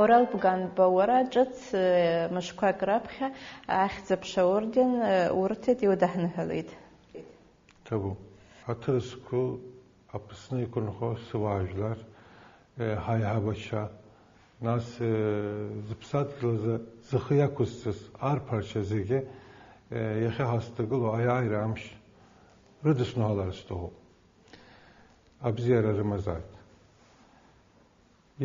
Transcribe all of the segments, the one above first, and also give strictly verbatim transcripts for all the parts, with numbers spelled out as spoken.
Орал Бганба, уара ҿыц, э, мышқәак раԥхьа Ахьӡ-аԥша аорден, э, урҭеит, иудаҳныҳәалеит. Ҭабуп. Ҳаҭыр зқәу Аԥсны иқәынхо сыуаажәлар, э, ҳаиҳабацәа, нас, э, зыԥсадгьыл азы зхы иақәызҵаз арԥарцәа зегьы, э, иахьа ҳазҭагылоу аиааира амш рыдысныҳәалар сҭахуп. Абзиара рымазааит.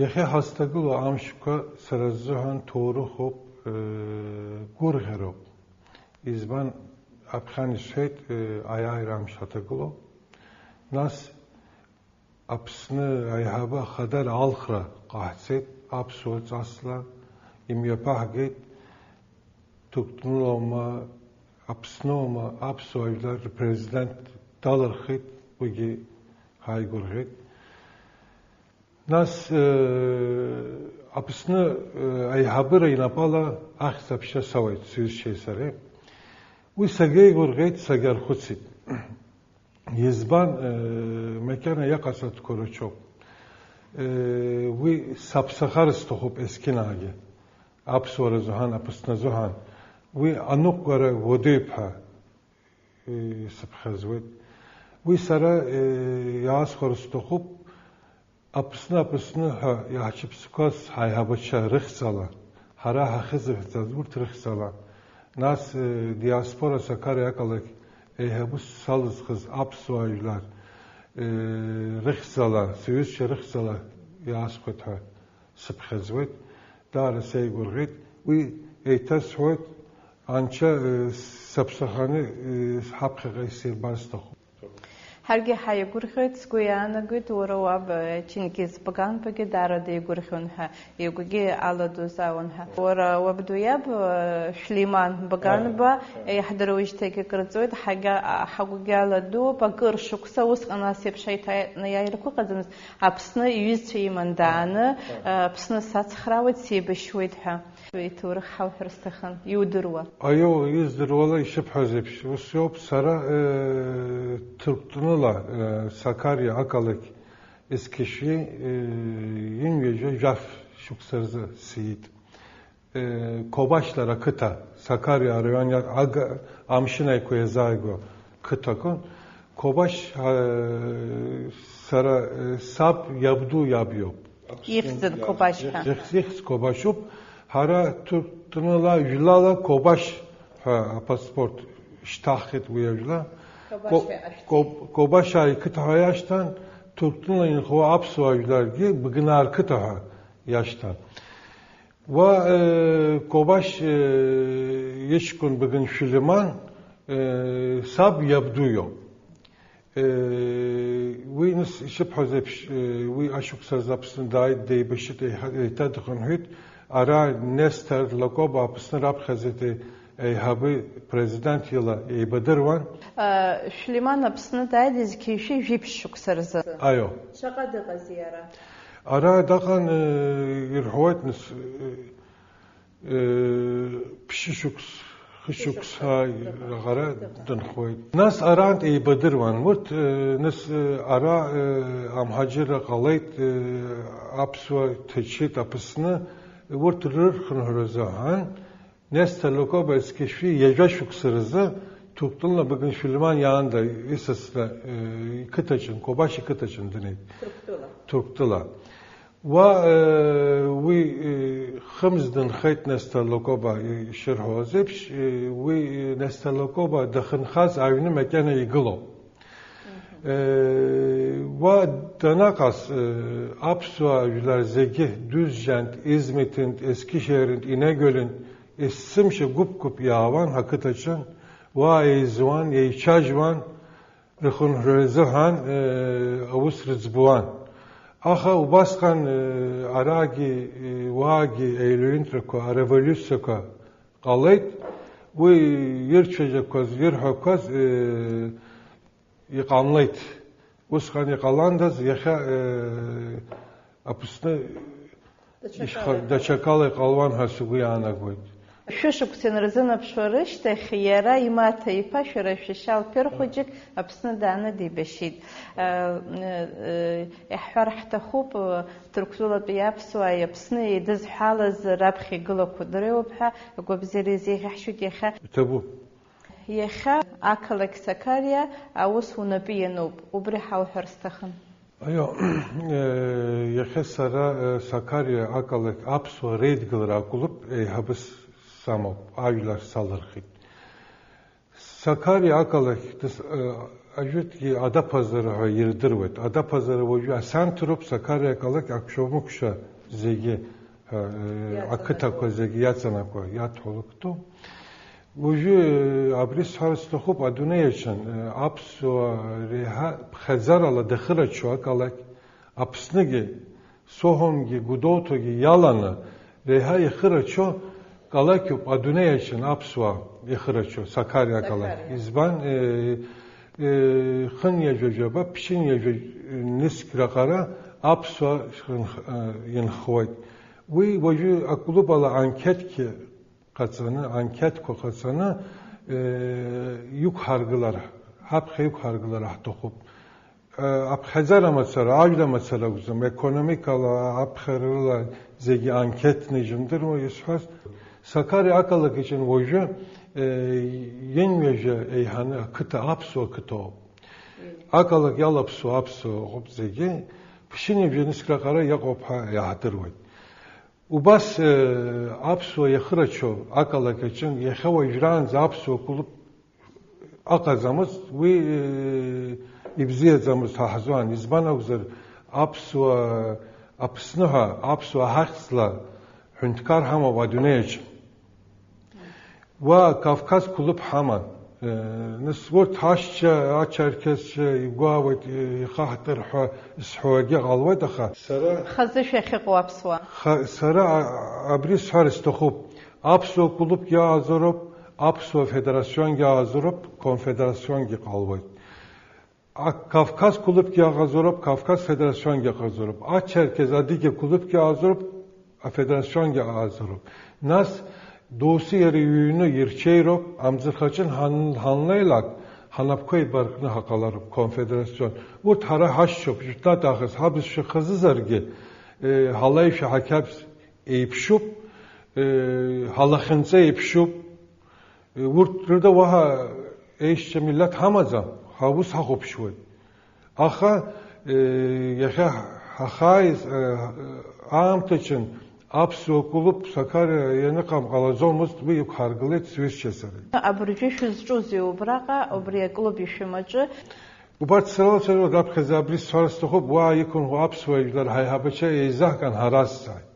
Иахьа ҳазҭагылоу амшқәа сара сзыҳәан ҭоурыхуп, э, гәырӷьароуп. Избан, аԥхьан исҳәеит, э, аиааира амш ҳаҭагылоуп. Нас Аԥсны аиҳабы ахадара алхра ҟаҳҵеит, аԥсуа ҵасла имҩаԥаҳгеит, Ҭырқәтәылоума, Аԥсноума, аԥсуа жәлар рпрезидент далырхит, уигьы ҳаигәырӷьеит. Нас, э, Аԥсны, э, аиҳабыра инапала ахьӡ-аԥша сауеит сҩызцәеи сареи. Уи сагьеигәырӷьеит, сагьархәыцит. Избан, э, макьана иҟасҵақәо рацәоуп. Э, уи саԥсахар сҭахуп есқьынагьы. Аԥсуара азыҳәан, Аԥсны азыҳәан. Уи аныҟәгара уадаҩуп ҳәа, э, сыԥхьаӡоит. Уи сара, э, иаасхәар сҭахуп, Аԥсны, Аԥсны ҳәа иаҳчыԥсқәаз ҳаиҳабацәа рыхьӡала, ҳара ҳахьызыхьӡаз урҭ рыхьӡала, нас, э, диаспора Сакариа ақалақь еиҳабыс салызхыз аԥсуаа жәлар, э, рыхьӡала, сҩызцәа рыхьӡала иаасхәеит ҳәа сыԥхьаӡоит, даара сеигәырӷьеит. Уи еиҭасҳәоит, анцәа, э, саԥсаханы, э, ҳаԥхьаҟа исирбар сҭахуп. Ҳаргьы ҳаигәырӷьоит, сгәы иаанагоит, уара уаб, э, Чингиз Баганбагьы даара деигәырӷьон ҳәа, игәгьы аладузаауан ҳәа. Уара уабду иаб, э, Шәлиман Баганба, Аҳ, аҳ. Иаҳдыруеижьҭеигьы акыр ҵуеит, ҳагьа-, ҳагәгьы аладууп, акыр шықәса, усҟан ас еиԥш аиҭа-, аиааирақәа ыҟаӡамызт, Аԥсны иҩызцәа иман дааны, Аҳ, аҳ. Э, Аԥсны сацхраауеит, сеибашьуеит ҳәа. Иҭоурых ҳауҳәар сҭахын, иудыруа. Аио, издыруала ишыбҳәаз еиԥш, ус иоуп, сара, э, Ҭырқәтәыла, э, Сакариа ақалақь Ескишәи, э, ҩынҩажәа жәаф шықәса рзы сиит. Э, Кобашьлар ақыҭа, Сакариа араион иа-, ага-, амшын аиқәа иазааигәоу қыҭакын. Кобашь, э, сара, э, саб иабду иаб иоуп. Ихьӡын Кобашь ҳәа. Ихьӡ, ихьӡ Кобашьуп. Ҳара Ҭырқәтәыла жәлала Кобашь ҳәа апаспорт шьҭаҳхит уи ажәла. Кобашь Ко-, ҳәа ашәҭ. Коб-, Кобашь ақыҭа ҳәа иашьҭан, Ҭырқәтәыла инхо аԥсуаа жәларгьы Быгнаа рқыҭа ҳәа иашьҭан. Уа, э, Кобашь, э, иҷкәын Быгын Шәлиман, э, саб иабду иоуп. Уи, нас, ишыбҳәаз еиԥш, уи ашықәс азы Аԥсны дааит, деибашьит, еиҳа-, еиҭа дхынҳәит. Ара Нестор Лакоба Аԥсны раԥхьаӡатәи аиҳабы президент ила еибадыруан. Шәлиман Аԥсны дааит зқьи жәшәи жәиԥшь шықәса рзы. Аио. Шаҟа дыҟази ара? Ара даҟан, ирҳәоит, нас, Ԥшьышықәс, хышықәса раҟара дынхоит. Нас арантә еибадыруан урҭ, нас, ара, амҳаџьырра ҟалеит, аԥсуа ҭачеит Аԥсны, урҭ рырхынҳәразы аҳан, Нестор Лакоба Ескишәи ҩажәа шықәса рзы Ҭырқәтәыла Быгын Шәлиман иаанда исасны, иқыҭаҿын, Кобашь иқыҭаҿын днеит. Ҭырқәтәыла. Ҭырқәтәыла. Уа, э, уи, э, хымз дынхеит Нестор Лакоба, э, ишырҳәоз еиԥш, э, уи, э, Нестор Лакоба дахьынхаз аҩны макьана игылоуп. Мгм. Э, уа данаҟаз, э, аԥсуаа жәлар зегьы Дузџьантә, Измитынтә, Ескишеҳирынтә, Инагөлынтә есымша гәыԥ-гәыԥ иаауан ҳақыҭаҿы, уа еизуан, еицәажәуан, рхынҳәра рзыҳәан, э, аус рыӡбуан. Аха убасҟан, э, арагьы, э, уаагьы аелеҩынтрақәа, ареволиуциақәа ҟалеит. Уи ирцәажәақәаз, ирҳәақәаз, э, иҟамлеит. Усҟан иҟаландаз, иахьа, э, Аԥсны ишха-, даҽакала иҟалуан ҳәа сгәы иаанагоит. Шәышықәса инарзынаԥшуа рышьҭахь, иара имаҭа иԥа, шәара шәышьа лԥер хәыҷык Аԥсны дааны дибашьит. Э, э, Иаҳҳәар ҳҭахуп, э, Ҭырқәтәылатәи аԥсуааи Аԥсны еидызҳәалаз раԥхьа игылақәа дреиуоуп ҳәа агәабзиара изеиӷьаҳшьоит иахьа. Иҭабуп. Иахьа ақалақь Сақариа аус унапы иануп, убри ҳауҳәар сҭахын. Аио, э, иахьа сара, э, Сакариа ақалақь аԥсуаа реидгылара аклуб еиҳабыс самоуп, ажәлар салырхит. Сакариа ақалақь дыс-, э, ажәытәгьы адаԥазара ҳәа ирдыруеит. Адаԥазара уажәы асанҭроуп, Сакариа ақалақь акәшамыкәша зегьы, э, э, Иаҵанакуа. Ақыҭақәа зегьы иаҵанакуа, иадҳәалоу қыҭоуп. Уажәы, э, абри сҳәар сҭахуп, адунеи аҿы, э, аԥсуаа реиҳа ԥхьаӡарала дахырачу ақалақь, Аԥсныгьы, Соҳонгьы, Гәдоуҭагьы иаланы, реиҳа ихырачу қалақьуп адунеи аҿы аԥсуаа ихырачу, Сакариа ақалақь. Сакариа. Избан, э, э, хын ҩажәа жәаба, ԥшьын ҩажәа нызқь раҟара аԥсуаа шрынх-, э, инхуеит. Уи уажәы аклуб ала анкетқәа ҟаҵаны, анкетқәа ҟаҵаны, э, иқәҳаргылар, ҳаԥхьа иқәҳаргылар ҳҭахуп. Э, аԥхьаӡара мацара, ажәла мацара акәӡам, економикала, аԥхьарала зегьы анкетны ижәымдыруа исҳәаз. Сакари ақалақь аҿы уажәы, э, ҩынҩажәа еиҳаны ақыҭа, аԥсуа қыҭоуп. Ақалақь иалаԥсуа аԥсуа ыҟоуп зегьы, ԥшьынҩажәа нызқь раҟара иҟоуп ҳәа иаҳдыруеит. Убас, э, аԥсуа иахырачу ақалақь аҿы иахьа уажәраанӡа аԥсуа клуб ыҟаӡамызт, уи, э, ибзиаӡамызт ҳәа ҳзуан. Избан акәзар, аԥсуа Аԥсны ҳәа, аԥсуа ҳахьӡла ҳәынҭқар ҳамоуп адунеи аҿы. Уа Кавказ клуб ҳаман. Э, нас урҭ ҳашьцәа, ачерқьесцәа игәаауеит, э, ихаҳтыр ҳәа зҳәогьы ҟалуеит, аха сара Хазы шәахьыҟоу аԥсуаа. Ха-, сара а-, абри сҳәар сҭахуп. Аԥсуа клубгьы аазароуп, аԥсуа федерационгьы аазароуп, конфедерационгьы ҟалуеит. А Кавказ клубгьы аҟазароуп, Кавказ федерационгьы аҟазароуп. Ачерқьез Адыгьа клубгьы аҟазароуп, афедерационгьы аҟазароуп. Нас доусы иара иҩны ирҽеироуп, амӡырхаҿы ҳан-, ҳанлеилак, ҳанапқәа еибаркны ҳаҟалароуп, конфедерацион. Урҭ ҳара ҳашьцәоуп, жәытәнатә аахыс ҳабызшәа хазызаргьы, э, ҳалеишәа ҳақьабз еиԥшуп, э, ҳалахьынҵа еиԥшуп. Урҭ рыда уаҳа еишьцәа миллаҭ ҳамаӡам, ҳа ус ҳахәаԥшуеит. Аха, э, иахьа ҳахааиз, э, аамҭаҿын аԥсуа клуб Сакариа ианыҟам ҟалаӡомызт, уи иқәҳаргылеит сҩызцәеи сареи. Абыржәы шәызҿузеи убраҟа, убри аклуб ишәымаҿы? Убарҭ срылацәажәо раԥхьаӡа абри сҳәар сҭахуп, уа иқәынхо аԥсуа жәлар ҳаиҳабацәа еизаҳган ҳаразҵааит.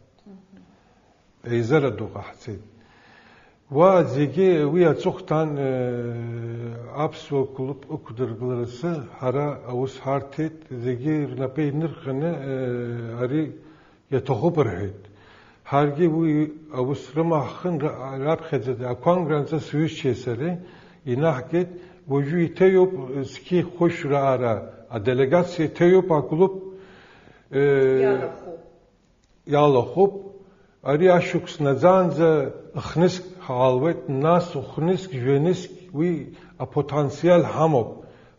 Еизара ду ҟаҳҵеит. Уа зегьы уи аҵыхәтәан, э, аԥсуа клуб ықәдыргыларазы ҳара аус ҳарҭеит, зегьы рнапы инырханы, э, ари иаҭахуп рҳәеит. Ҳаргьы уи аус рыма ҳхын ра-, раԥхьаӡа ақәамгранӡа сҩызцәеи сареи инаҳгеит, уажәы иҭеиуп зқьи хәышә раара аделегациа иҭеиуп аклуб, э, Иалахәуп. Иалахәуп. Ари ашықәс наӡаанӡа хнызқь ҳаалуеит, нас хнызқь, жәанызқь уи апотенциал ҳамоуп.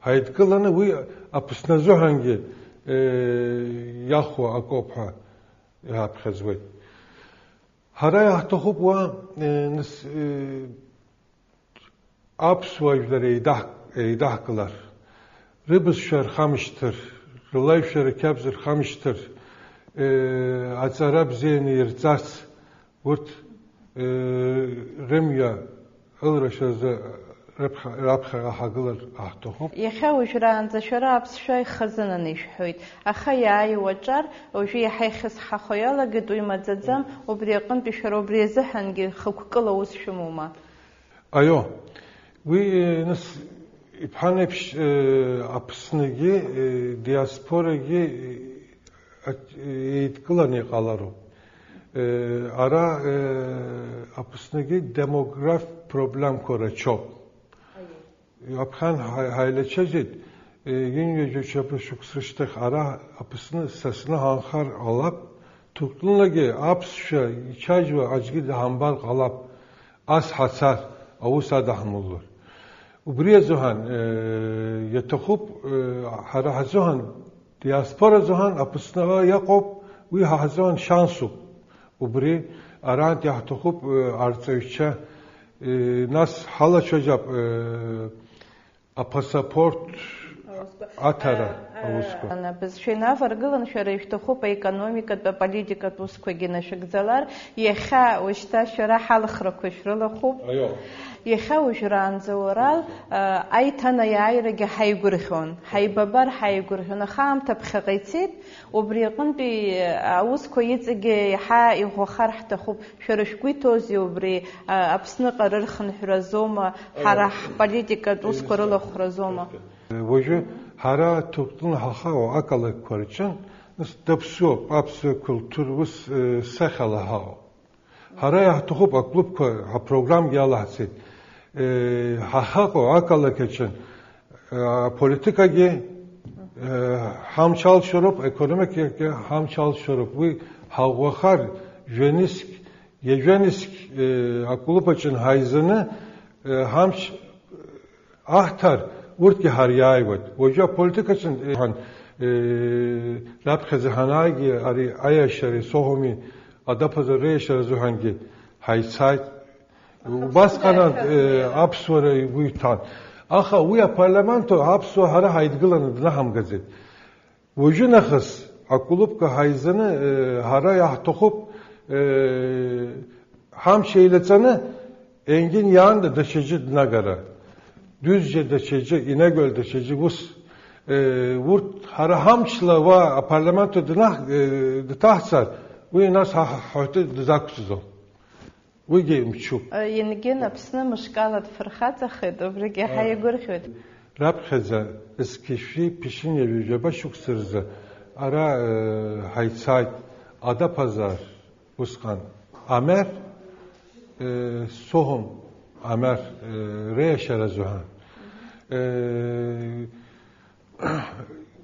Ҳаидкыланы уи Аԥсны азыҳәангьы, э, иахәо акоуп ҳәа иааԥхьаӡоит. Ҳара иаҳҭахуп уа, э, нас, э, Аԥсуа жәлар еидаҳ-, еидаҳкылар, рыбызшәа рхамышьҭыр, рлеишәа рқьабз рхамышьҭыр, э, аҵара бзианы ирҵарц, урҭ, э, рымҩа ылрашазы рыԥхьа-, раԥхьаҟа ҳагылар аҳҭахуп. Иахьа уажәраанӡа шәара аԥсшәа ихазынаны ишәҳәоит, аха иааиуа аҿар уажәы иаҳа ихьысҳахо иалагеит, уи маӡаӡам, убри аҟынтәи шәара убри азыҳәангьы хықәкыла аус шәымоума? Аио, уи, э, нас, иԥҳан еиԥш, э, Аԥсныгьы, э, диаспорагьы, э, ач-, еидкыланы иҟалароуп. Э, ара, э, Аԥсныгьы демограф проблемқәа рацәоуп. Аԥхьан ҳа-, ҳаилачыжьит, э, ҩынҩажәа шықәса рышьҭахь ара Аԥсны сасны ҳанхар ҟалап, Ҭырқәтәылангьы аԥсшәа ичажьуа аӡәгьы даҳамбар ҟалап. Ас ҳацар, аус адаҳмуллар. Убри азыҳәан, э, иаҭахуп, э, ҳара ҳазыҳәан, диаспора азыҳәан Аԥсны иҟоуп, уи ҳа ҳазыҳәан шансуп. Убри арантә иаҳҭахуп, э, арҵаҩцәа, э, нас ҳалацәажәап, э, Апасапорт аусқәа. Аҭара, а, а, аусқәа. Абызшәа инаваргылан, шәара ишәҭахуп аекономикатә, аполитикатә усқәагьы нашәыгӡалар, иахьа, уажәшьҭа шәара ҳалхрақәа шәрылахәуп. Аио. Иахьа уажәраанӡа Урал, а, аиҭанаиааирагьы ҳаигәырӷьон, ҳаибабар ҳаигәырӷьон, аха аамҭа ԥхьаҟа ицеит, убри аҟынтәи аусқәа иҵегьы иаҳа иӷәӷәахар ҳҭахуп. Шәара шәгәы иҭоузеи убри, а, Аԥсныҟа рырхынҳәразома, ҳара ҳполитикатә усқәа рылахәразома? Уажәы ҳара Ҭырқәтәыла ҳахаау ақалақьқәа рҿы, нас, даԥсуоуп, аԥсуа культура ус, э, сахьала ҳаҟоуп. Ҳара иаҳҭахуп аклубқәа, ҳапрограммгьы алаҳҵеит. Э, ҳахаҟоу ақалақь аҿы Аполитикагьы, э, ҳамч алшароуп, аекономикагьы ҳамч алшароуп. Уи ҳаӷәӷәахар, жәаныск, ҩажәаныск, э, аклуб аҿы ҳаизаны, э, ҳамч аҳҭар, урҭгьы ҳариааиуеит. Уажәы аполитикаҿы, э, раԥхьаӡа ҳанааигьы, ари аиашьареи Соҳәыми адаԥазар реиашьара азыҳәангьы ҳаицааит. Убасҟан, э, аԥсуара игәы иҭан. Аха уи апарламент аԥсуа ҳара ҳаидгыланы днаҳамгаӡеит. Уажәы нахыс аклубқәа ҳаизаны, э, ҳара иаҳҭахуп, э, ҳамч еилаҵаны, Енгин иаанда даҽаӡәы днагара. Дузџьа даҽаӡәы, Инагәал даҽаӡәы, ус, э, урҭ ҳара ҳамчла уа апарламент днаҳ-, э, дҭаҳцар, уи нас ҳа-, ҳа-, ҳҳәатәы дызақәҵӡом. Уигьы мчуп. Енгин Аԥсны мышкала дфырхаҵахеит, убригьы ҳаигәырӷьоит. Раԥхьаӡа зқьышәи ԥшьынҩажәи жәаба шықәса рзы ара, э, ҳаицааит, адаԥазар усҟан Амер, э, Соҳәым Амер, э, реиашьара азыҳәан. Э,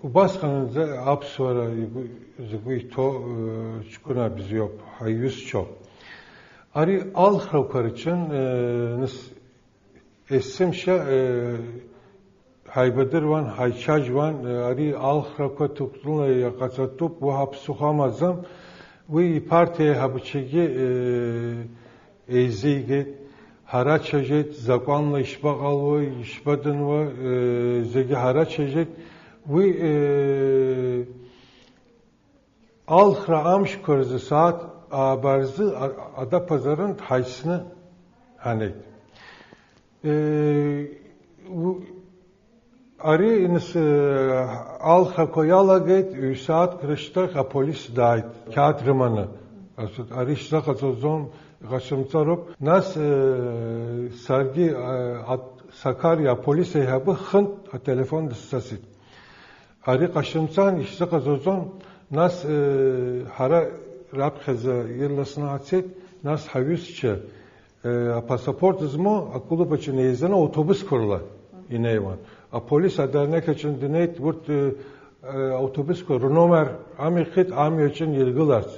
Убасҟанӡа аԥсуара игәы, згәы иҭоу, э, ҷкәына бзиоуп, ҳаиҩызцәоуп. Ари алхрақәа рҿын, э, нас, есымша, э, ҳаибадыруан, ҳаицәажәуан, э, ари алхрақәа ҭыгәҭынла иҟаҵатәуп, уаҳа ԥсыхәа амаӡам. Уи ипартиа еиҳабацәагьы, э, еизигеит, ҳарацәажәеит, закәанла ишԥаҟалои, ишԥадынуа, э, зегьы ҳарацәажәеит. Уи, э, алхра амшқәа рзы сааҭ ааба рзы а-, адаԥазарынтә ҳаицны ҳанеит. Э, у-, Ари, нас, э, алхрақәа иалагеит, ҩ-сааҭк рышьҭахь аполис дааит, қьаад рыманы. Ари шзыҟаҵаӡом, иҟасымҵароуп. Нас, э, саргьы, э, ат-, Сакариа аполис еиҳабы хынтә ателефон дысзасит. Ари ҟасымҵан, ишсыҟаҵаӡом, нас, э, ҳара раԥхьаӡа ирласны ҳцеит, нас ҳаҩызцәа Э, апасапорт змоу аклуб аҿы инеизаны аутобусқәа рыла инеиуан. Аполис адернеқь аҿы днеит, урҭ, э, э, аутобусқәа рномер амихит, амҩаҿы иргыларц.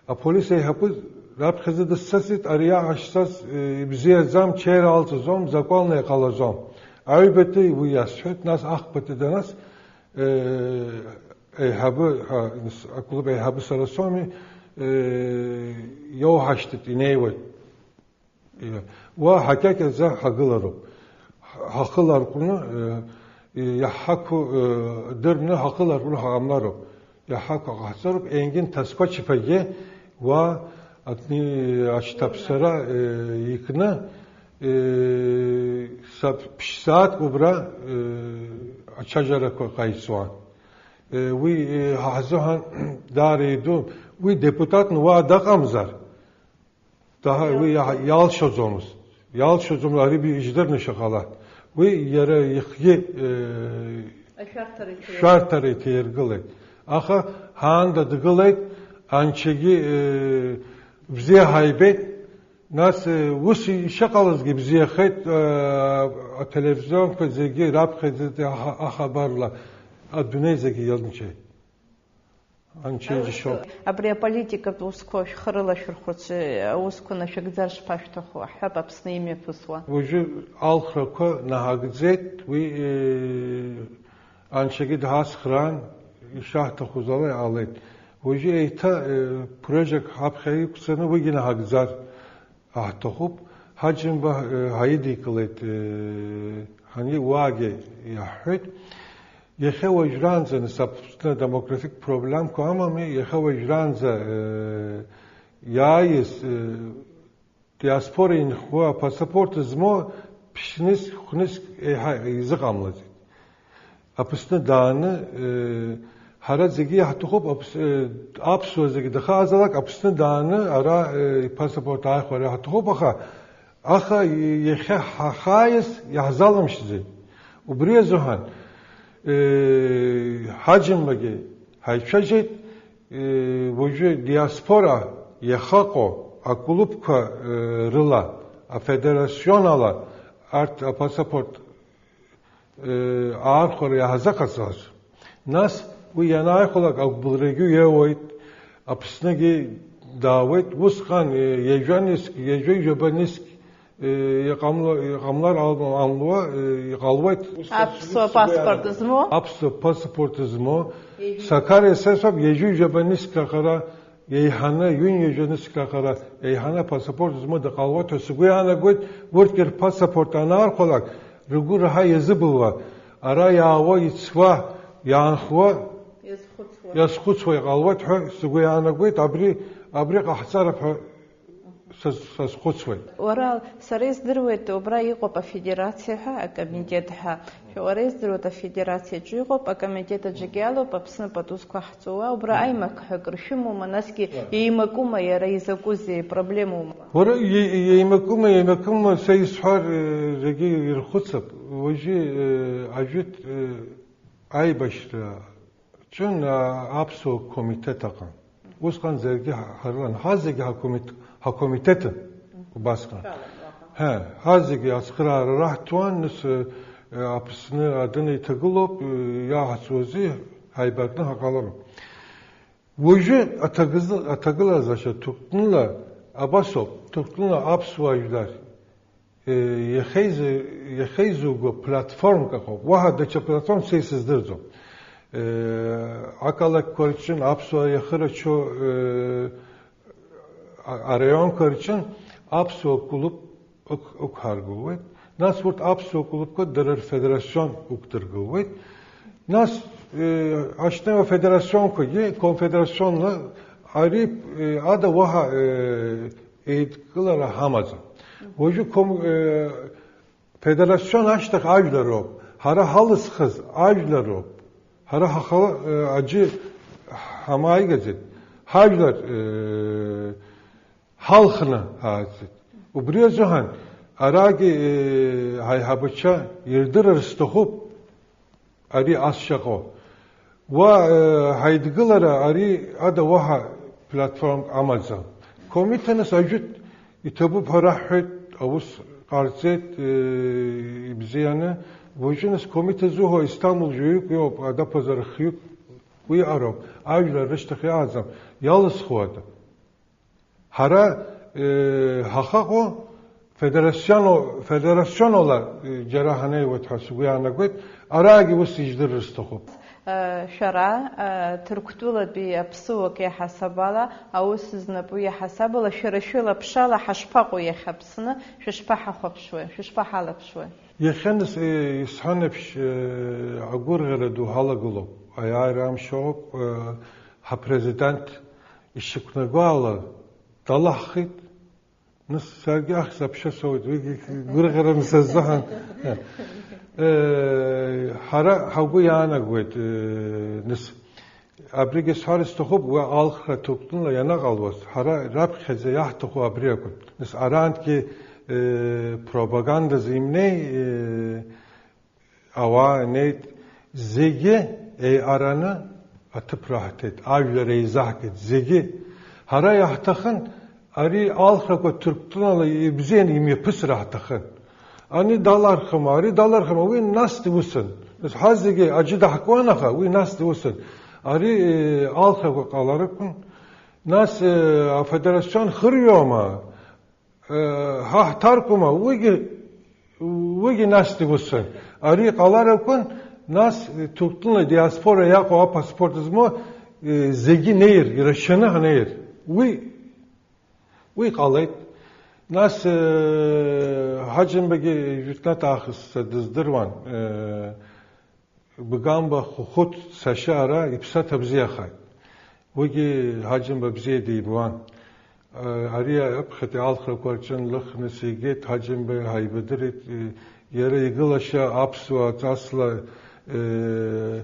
Аполис еиҳабы раԥхьаӡа дысцацит, ари иаҟашьцаз, э, ибзиаӡам, чеира алҵаӡом, закәанла иҟалаӡом. Аҩбатәи уи иасҳәеит, нас ахԥатәи данас, э, Еиҳабы, ҳәа, аклуб еиҳабы сара соуми, э, иоуҳашьҭит, инеиуеит. Уа ҳакьакьаӡа ҳагылароуп. Ҳ-, ҳахы ларҟәны, э, иаҳҳақәу, э, дырны ҳахы ларҟәны ҳаҟамлароуп. Иаҳҳақәу ҟаҳҵароуп, Енгин Ҭаскәачаԥагьы уа адни-, ашьҭаԥсара, э, икны, э, са-, ԥшь-сааҭк убра, э, ачаџьарақәа ҟаиҵуан. Уи, ҳа ҳзыҳәан даара идун. Уи депутатны уа дыҟамзар, даҳа-, уи иа-, иалшаӡомызт. Иалшаӡом, ари иждырны шаҟала. Уи иара ихгьы, э, Ашәарҭара иҭаиргылеит. Шәарҭара иҭаиргылеит. Аха ҳаанда дгылеит, анчагьы, э, бзиа ҳаибеит. Нас, э, ус ишыҟалазгьы бзиахеит, э, ателевизионқәа зегьы раԥхьаӡатәи аха-, ахабарла адунеи зегьы иалнчеит. Анцәа иџьшьоуп. Абри аполитикатә усқәа шәхы рылашәырхәырц, аусқәа нашәыгӡар шԥашәҭаху? Ҳҳәап, Аԥсны имҩаԥысуа. Уажәы алхрақәа наҳагӡеит, уи, э, Анцәагьы дҳацхраан, ишаҳҭаху ала иҟалеит. Уажәы еиҭа, э, проект ҳаԥхьа иқәҵаны уигьы наҳагӡар аҳҭахуп. Ҳаџьымба, э, ҳаидикылеит, э, ҳани уаагьы иаҳҳәеит. Иахьа уажәраанӡа, нас, Аԥсны адемографиктә проблемқәа амами, иахьа уажәраанӡа, э, иааиз, э, диаспора инхо апаспорт змоу ԥшьнызқь, хәнызқь еиҳа изыҟамлаӡеит. Аԥсны дааны, э, ҳара зегьы иаҳҭахуп, Аԥс-, э, аԥсуа зегьы дахаазалак, Аԥсны дааны ара, э, ипаспорт ааихәара иаҳҭахуп, аха, аха иахьа ҳахааиз иаҳзалымшьӡеит. Убри азыҳәан, э, ҳаџьымбагьы ҳаицәажәеит, э, уажәы диаспора иахаҟоу аклубқәа, э, рыла, афедерацион ала арҭ апаспорт аархәара иаҳзаҟаҵаз. Нас уи ианааихәалак агәыбылрагьы иоуеит, Аԥсныгьы даауеит, усҟан, э, ҩажәа нызқь, ҩажәа ҩба нызқь, э, иҟамло-, иҟамлар ал-, ҟамлуа, э, иҟалуеит. Аԥсуа паспорт змоу? Аԥсуа паспорт змоу. Ҩажәа. Сакариа сасоуп, ҩажәа ҩба нызқь аҟара еиҳаны, ҩынҩажәа нызқь аҟара еиҳаны апаспорт змоу дыҟалоит ҳәа сгәы иаанагоит, урҭгьы рпаспорт анаархәалак, ргәы раҳа иазыбылуа, ара иаауа, ицуа, иаанхауа, иазхәыцуа. Иазхәыцуа иҟалоит ҳәа сгәы иаанагоит, абри, абри ҟаҳҵароуп ҳәа саз-, сазхәыцуеит. Уара, сара издыруеит, убра иҟоуп афедерациа ҳәа, акомитет ҳәа. Уара издыруеит, афедерациаҿы иҟоуп, акомитет аҿгьы алоуп, Аԥсны пату зқәаҳҵо, убра аимак ҳәа акыр шәымоума, насгьы еимакума иара, изакәызеи, проблемоума? Уара, е-, еимакума, еимакума, са исҳәар, э, зегьы ирхәыцып. Уажәы, э, ажәытә, э, аибашьра ҿын, а, аԥсуа комитет аҟан. Усҟан зегьы ҳа-, ҳарылан. Ҳа зегьы ҳакомит-, ҳакомитетын убасҟан. Ҳа, ҳа зегьы ацхыраара раҳҭуан, нас, э, Аԥсны адәы иҭагылоуп, э, иааҳцозы ҳаибакны ҳаҟалароуп. Уажәы аҭагызы-, аҭагылазаашьа Ҭырқәтәыла абасоуп, Ҭырқәтәыла аԥсуа жәлар, э, иахьеизы-, иахьеизуго платформак ыҟоуп, уаҳа даҽа платформ са исыздырӡом. Э, ақалақьқәа рҿын аԥсуаа иахырачо, э, а-, араионқәа рҿын аԥсуа клуб ықә-, ықәҳаргылуеит. Нас урҭ аԥсуа клубқәа дара рфедерацион ықәдыргылуеит. Нас, э, аҽны афедерацион-, конфедерацион-, ари, э, ада уаҳа, э, еидкылара ҳамаӡам. Уажәы ком-, э, федерацион ашьҭахь ажәлар роуп. Ҳара ҳалызхыз ажәлар роуп. Ҳара ҳаха-, э, аӡәы ҳамааигаӡеит. Ҳажәлар, э, ҳалхны ҳааӡеит. Убри азыҳәан арагьы, э, ҳаиҳабацәа ирдырыр сҭахуп ари ас шаҟоу. Уа, э, ҳаидгылара ари ада уаҳа платформак амаӡам. Комитеныс ажәытә иҭабуп ҳәа раҳҳәеит, аус ҟарҵеит, э, ибзианы. Уажәы нас комитет зуҳәо Истамбул жәаҩык иоуп, адаԥазар хҩык уи ароуп. Ажәлар рышьҭахь иааӡам, иалызхуада? Ҳара, э, ҳахаҟоу федерационо-, федерационала, э, џьара ҳанеиуеит ҳәа сгәы иаанагоит, араагьы ус ижьдырыр сҭахуп. Э, шәара, э, Ҭырқәтәылатәи аԥсыуак иаҳасабала, аус знапу иаҳасабала, шәара шәылаԥшала ҳашԥаҟоу иахьа Аԥсны, шәышԥаҳахәаԥшуеи, шәышԥаҳалаԥшуеи? Иахьа нас, э, исҳәан еиԥш, э, агәырӷьара ду ҳалагылоуп. Аиааира амш ауп, э, ҳапрезидент ишықәнаго ала далаҳхит. Нас саргьы ахьӡ-аԥша соуеит, уигьы гәырӷьараны сазыҳәан. Э, ҳара ҳагәы иаанагоит, э, нас, абригьы сҳәар сҭахуп, уи алхра ҭоуктәыла ианаҟалуаз, ҳара раԥхьаӡа иаҳҭаху абри акәын. Нас арантәгьы, э, пропагандазы имнеи, э, ауаа неит, зегьы еиҟараны аҭыԥ раҳҭеит, ажәлар еизаҳгеит, зегьы. Ҳара иаҳҭахын, ари алхрақәа Ҭырқәтәылала ибзианы имҩаԥысра ҳҭахын. Ани далархама, ари далархама, уи нас иусын. Нас ҳа зегьы аӡәы даҳкуан, аха уи нас иусын. Ари, э, алхрақәа ҟаларақәан, нас, э, афедерацион хырҩома, э, ҳа ҳҭаркума, уигьы, уигьы насгьы усын. Ари ҟаларақәан, нас, э, Ҭырқәтәыла диаспора иаҟоу апаспорт змоу, э, зегьы неир, ирашьаны ҳнеир. Уи, уи ҟалеит. Нас, э, Ҳаџьымбагьы жәытәнатә аахыс дыздыруан, э, Бгамба Хәыхәыт сашьа ара иԥсаҭа бзиахааит. Уигьы Ҳаџьымба бзиа дибуан. Ари аԥхьатәи алхрақәа рҿы нлыхны сигеит, Ҳаџьымба ҳаибадырит. Иара игылашьа аԥсуа ҵасла, э,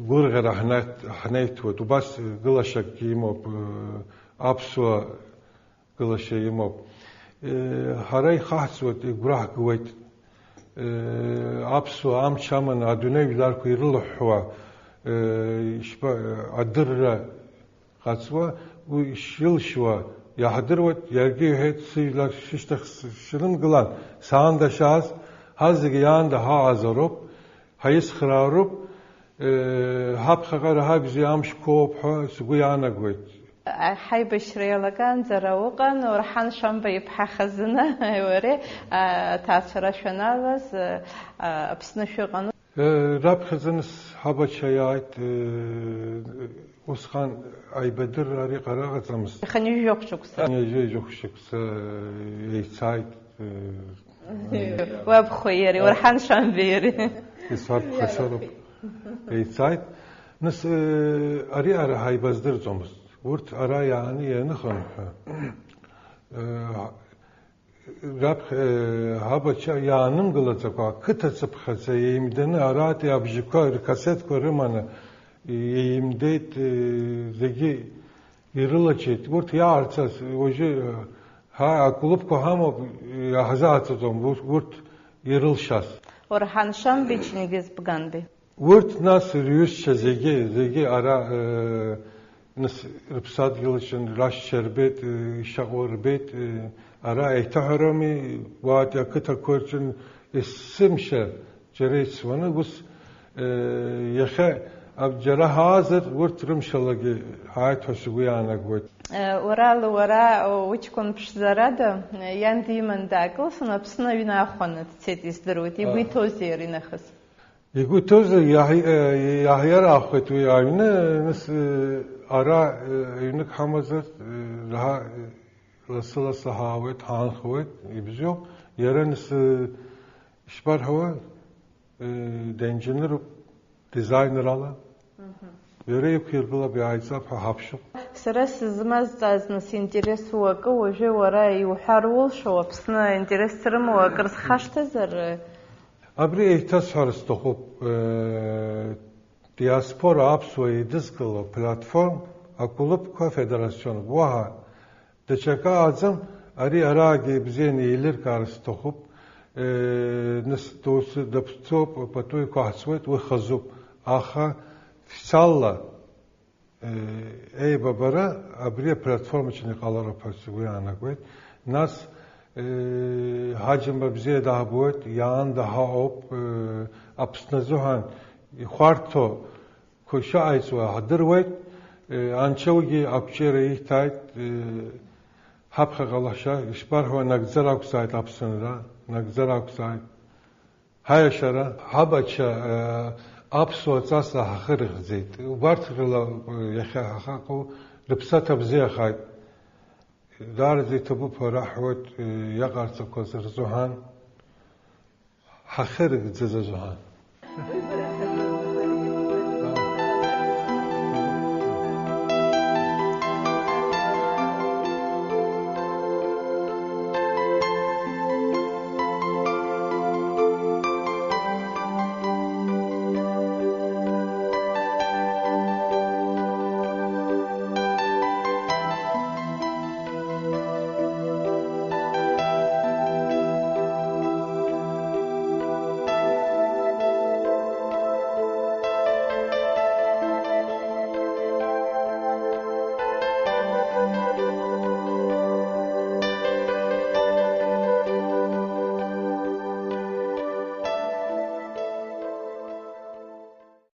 гәырӷьара ҳнаҭ-, ҳнаиҭоит. Убас гылашьакгьы имоуп, э, аԥсуа гылашьа имоуп. Э, ҳара ихаҳҵуеит, игәра ҳгуеит. Э, аԥсуа амч аманы адунеи жәларқәа ирылыҳәҳәуа, э, ишԥа-, адырра ҟаҵуа, уи шилшьуа иаҳдыруеит, иаргьы иҳәеит, сыжәлар шышьҭахь сшрымгылан, саанда шааз, ҳазегьы иаанда ҳаҟазароуп, ҳаицхраароуп, э, ҳаԥхьаҟара ҳабзи амшқәоуп ҳәа сгәы иаанагоит. Ҳаибашьра иалагаанӡа ара уҟан, Орҳан Шамба-иԥҳа хазына, уареи, а, аҭаацәара шәаналаз, а, Аԥсны шәыҟан. Э, раԥхьаӡа нас ҳабацәа иааит, э, усҟан аибадырра ари ҟара ыҟаӡамызт. Хынҩажәижәохә шықәса. Хынҩажәижәохә шықәса, э, еицааит, э, Уабхәа иареи, Орҳан Шамбеи иареи. Исаб хашароуп. Еицааит. Нас, э, ари ара ҳаибаздырӡомызт. Урҭ ара иааны ианыхынҳәы. Э, раԥхьа, э, ҳабацәа иаанымгылаӡакәа, ақыҭа цыԥхьаӡа еимданы, аратәи абжьқәа, ркассетқәа рыманы, еимдеит, э, зегьы ирылачеит. Урҭ иаарцаз, уажәы, э, ҳа аклубқәа ҳамоуп, иаҳзааӡаӡом урҭ, урҭ ирылшаз. Орҳан Шамбеи Чингиз Бганбеи. Урҭ нас рҩызцәа зегьы, зегьы ара, э, нас рыԥсадгьыл аҿы рашьцәа рбеит, э, ишаҟоу рбеит, э, ара еиҭаҳәарами, уаатәи ақыҭақәа рҿы есымша џьара ицуаны, ус, э, иахьа аб-, џьара ҳаазар, урҭ рымшалагьы ҳааит ҳәа сгәы иаанагоит. Э, уара ала, уара, о, уҷкәын ԥшӡарада, э, иан диман даакылсын, Аԥсны аҩны аахәаны дцеит, издыруеит. Игәы Аа. иҭоузеи ари нахыс? Игәы иҭоузар, иаҳ-, э, иаҳиараахоит уи аҩны, нас, э, ара, э, ҩнык ҳамазар, э, раҳа, э, лассы-лассы ҳаауеит, ҳаанхауеит, ибзиоуп. Иара, нас, э, ишԥарҳәауа, э, динџьыныруп, дизайнерала. Мгм. Иара иқәиргылап, иааиҵап ҳәа ҳаԥшуп. Сара сызмазҵааз, нас, интерес у акы уажәы уара иуҳәар улшо, Аԥсны аинтерес рымоу акыр зхашҭызар? Абри еиҭасҳәар сҭахуп, э, диаспора аԥсуа еидызкыло платформ, аклубқәа, афедерацион, уаҳа даҽакы аӡам, ари араагьы ибзианы еилыркаар сҭахуп, э, нас доусы даԥсоуп, пату иқәаҳҵуеит, уи хазуп, аха фициалла Еибабара абри аплатформаҿы иҟалароуп ҳәа сгәы иаанагоит. Нас, э, Ҳаџьымба бзиа даҳбоит, иаанда ҳаҟоуп, э, Аԥсны азыҳәан ихәарҭоу шаҟа иҵуа ҳдыруеит, э, Анцәагьы ақәҿиара иҭааит, э, ҳаԥхьаҟа лаша, ишԥарҳәо, нагӡар ақәзааит Аԥсынра, нагӡар ақәзааит. Ҳаиашьара, ҳабацәа, э, аԥсуа ҵасла ҳахырыхьӡеит. Убарҭ рыла, э, иахьа ҳахаҟоу рыԥсаҭа бзиахааит. Даараӡа иҭабуп ҳәа раҳҳәоит, э, иаҟарҵақәаз рзыҳәан. Ҳахьырыгӡаз азыҳәан.